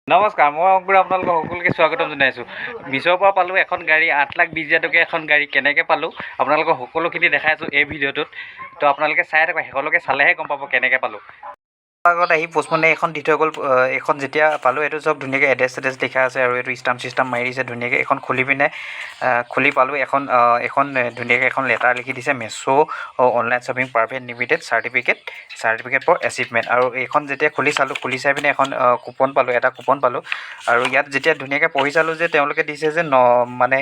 নমস্কাৰ, মই অংকুৰ, আপোনালোকক সকলোকে স্বাগতম জনাইছোঁ। মিছ'ৰ পৰা পালোঁ এখন গাড়ী, 8,20,000 টকীয়া এখন গাড়ী। কেনেকৈ পালোঁ, আপোনালোকক সকলোখিনি দেখাই আছোঁ এই ভিডিঅ'টোত। তো আপোনালোকে চাই থাকক, শেষলৈকে চালেহে গম পাব কেনেকৈ পালোঁ। আগত আহি পষ্টমেনে এখন দি থৈ গ'ল। এইখন যেতিয়া পালোঁ, এইটো চব ধুনীয়াকৈ এড্ৰেছ চেড্ৰেছ লিখা আছে আৰু এইটো ষ্টাম্প চিষ্টাম্প মাৰি দিছে ধুনীয়াকৈ। এইখন খুলি পিনে খুলি পালোঁ এখন এখন ধুনীয়াকৈ এখন লেটাৰ লিখি দিছে, "Meesho Online Shopping Private Limited, certificate for achievement"। আৰু এইখন যেতিয়া খুলি চালোঁ, খুলি চাই পিনে এখন কুপন পালোঁ, এটা কুপন পালোঁ। আৰু ইয়াত যেতিয়া ধুনীয়াকৈ পঢ়ি চালোঁ যে তেওঁলোকে দিছে যে মানে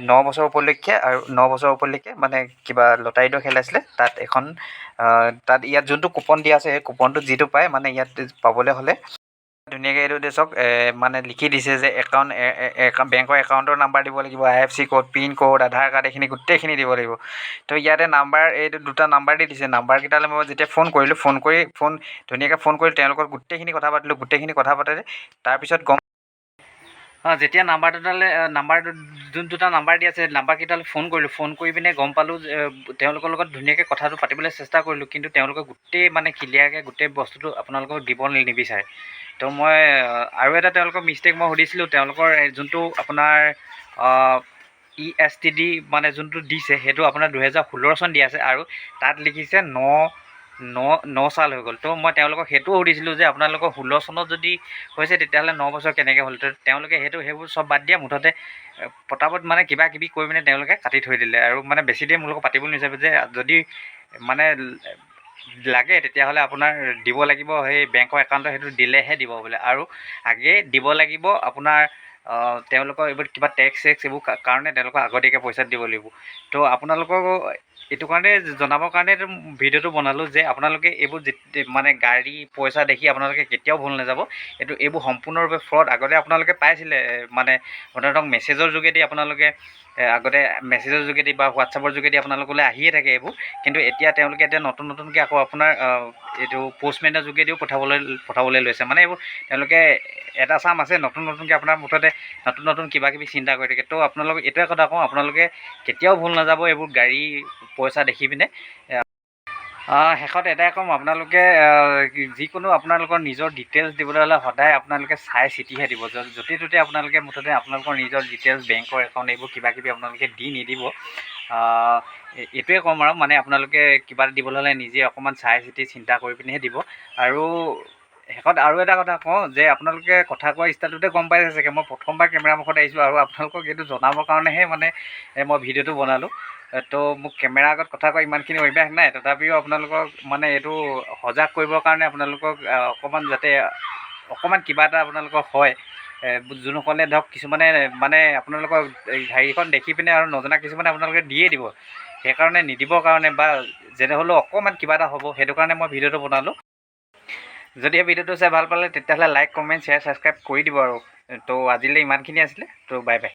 9 বছৰ উপলক্ষে আৰু 9 বছৰ উপলক্ষে মানে কিবা লটাৰী দৌ খেলাইছিলে, তাত এখন তাত ইয়াত যোনটো কুপন দিয়া আছে, সেই কুপনটোত যিটো পায়, মানে ইয়াত পাবলৈ হ'লে ধুনীয়াকৈ এইটো চাওক, মানে লিখি দিছে যে বেংকৰ একাউণ্টৰ নাম্বাৰ দিব লাগিব, IFC code, pin code, আধাৰ কাৰ্ড, এইখিনি গোটেইখিনি দিব লাগিব। তো ইয়াতে নাম্বাৰ এইটো দুটা নাম্বাৰ দি দিছে। নাম্বাৰকেইটালৈ মই যেতিয়া ফোন কৰিলোঁ, ফোন কৰি ফোন ধুনীয়াকৈ ফোন কৰি তেওঁলোকৰ গোটেইখিনি কথা পাতিলোঁ। গোটেইখিনি কথা পাতোঁতে তাৰপিছত গম যেতিয়া নাম্বাৰ দুটালৈ, নাম্বাৰ যোন দুটা নাম্বাৰ দি আছে, নাম্বাৰকেইটালৈ ফোন কৰিলোঁ। ফোন কৰি পিনে গম পালোঁ যে তেওঁলোকৰ লগত ধুনীয়াকৈ কথাটো পাতিবলৈ চেষ্টা কৰিলোঁ, কিন্তু তেওঁলোকে গোটেই মানে ক্লিয়াৰকৈ গোটেই বস্তুটো আপোনালোকক দিব নিবিচাৰে। তো মই আৰু এটা তেওঁলোকৰ মিষ্টেক মই সুধিছিলোঁ, তেওঁলোকৰ যোনটো আপোনাৰ ইএছটিডি মানে যোনটো দিছে, সেইটো আপোনাৰ 2016 চন দিয়া আছে আৰু তাত লিখিছে ন ন ন চাল হৈ গ'ল। তো মই তেওঁলোকক সেইটোও সুধিছিলোঁ যে আপোনালোকৰ 16 চনত যদি হৈছে, তেতিয়াহ'লে 9 বছৰ কেনেকৈ হ'ল? তো তেওঁলোকে সেইবোৰ চব বাদ দিয়া, মুঠতে পটাপট মানে কিবা কিবি কৰি পিনে তেওঁলোকে কাটি থৈ দিলে। আৰু মানে বেছি দেৰি মোৰ লগত পাতিব নিবিচাৰে যে যদি মানে লাগে, তেতিয়াহ'লে আপোনাৰ দিব লাগিব সেই বেংকৰ একাউণ্টৰ সেইটো দিলেহে দিব বোলে। আৰু আগে দিব লাগিব আপোনাৰ তেওঁলোকৰ এইবোৰ কিবা টেক্স চেক্স এইবোৰ কাৰণে তেওঁলোকক আগতীয়াকৈ পইচা দিব লাগিব। তো আপোনালোকক এইটো কাৰণে জনাবৰ কাৰণে এইটো ভিডিঅ'টো বনালোঁ যে আপোনালোকে এইবোৰ মানে গাড়ী পইচা দেখি আপোনালোকে কেতিয়াও ভুল নাযাব। এইবোৰ সম্পূৰ্ণৰূপে ফ্ৰড। আগতে আপোনালোকে পাইছিলে, মানে ধৰক মেছেজৰ যোগেদি, আপোনালোকে আগতে মেছেজৰ যোগেদি বা হোৱাটছআপৰ যোগেদি আপোনালোকলৈ আহিয়ে থাকে এইবোৰ। কিন্তু এতিয়া তেওঁলোকে এতিয়া নতুন নতুনকৈ আকৌ আপোনাৰ এইটো পষ্টমেনৰ যোগেদিও পঠাবলৈ লৈছে। মানে এইবোৰ তেওঁলোকে এটা চাম আছে, নতুন নতুনকৈ আপোনাৰ মুঠতে নতুন নতুন কিবা কিবি চিন্তা কৰি থাকে। তো আপোনালোক এইটোৱে কথা কওঁ, আপোনালোকে কেতিয়াও ভুল নাযাব এইবোৰ গাড়ী পইচা দেখি পিনে। শেষত এটাই ক'ম, আপোনালোকে যিকোনো আপোনালোকৰ নিজৰ ডিটেইলছ দিবলৈ হ'লে সদায় আপোনালোকে চাই চিতিহে দিব। য'তে ত'তে আপোনালোকে মুঠতে আপোনালোকৰ নিজৰ ডিটেইলছ, বেংকৰ একাউণ্ট, এইবোৰ কিবা কিবি আপোনালোকে দি নিদিব। এইটোৱে ক'ম। আৰু মানে আপোনালোকে কিবা এটা দিবলৈ হ'লে নিজে অকণমান চাই চিতি চিন্তা কৰি পিনেহে দিব। আৰু শেষত আৰু এটা কথা কওঁ যে আপোনালোকে কথা কোৱা ষ্টাইলটোতে গম পাইছে চাগে, মই প্ৰথমবাৰ কেমেৰাৰ মুখত আহিছোঁ আৰু আপোনালোকক এইটো জনাবৰ কাৰণেহে মানে মই ভিডিঅ'টো বনালোঁ। তো মোক কেমেৰাৰ আগত কথা কোৱা ইমানখিনি অভ্যাস নাই, তথাপিও আপোনালোকক মানে এইটো সজাগ কৰিবৰ কাৰণে, আপোনালোকক অকণমান যাতে অকণমান কিবা এটা আপোনালোকৰ হয়, যোনসকলে ধৰক কিছুমানে মানে আপোনালোকৰ হেৰিখন দেখি পিনে আৰু নজনা কিছুমানে আপোনালোকে দিয়ে দিব, সেইকাৰণে নিদিবৰ কাৰণে বা যেনে হ'লেও অকণমান কিবা এটা হ'ব, সেইটো কাৰণে মই ভিডিঅ'টো বনালোঁ। যদি এই ভিডিঅ'টো চাই ভাল পালে, তেতিয়াহ'লে লাইক, কমেণ্ট, শ্বেয়াৰ, ছাবস্ক্ৰাইব কৰি দিব। আৰু তো আজিলৈ ইমানখিনি আছিলে। তো বাই বাই।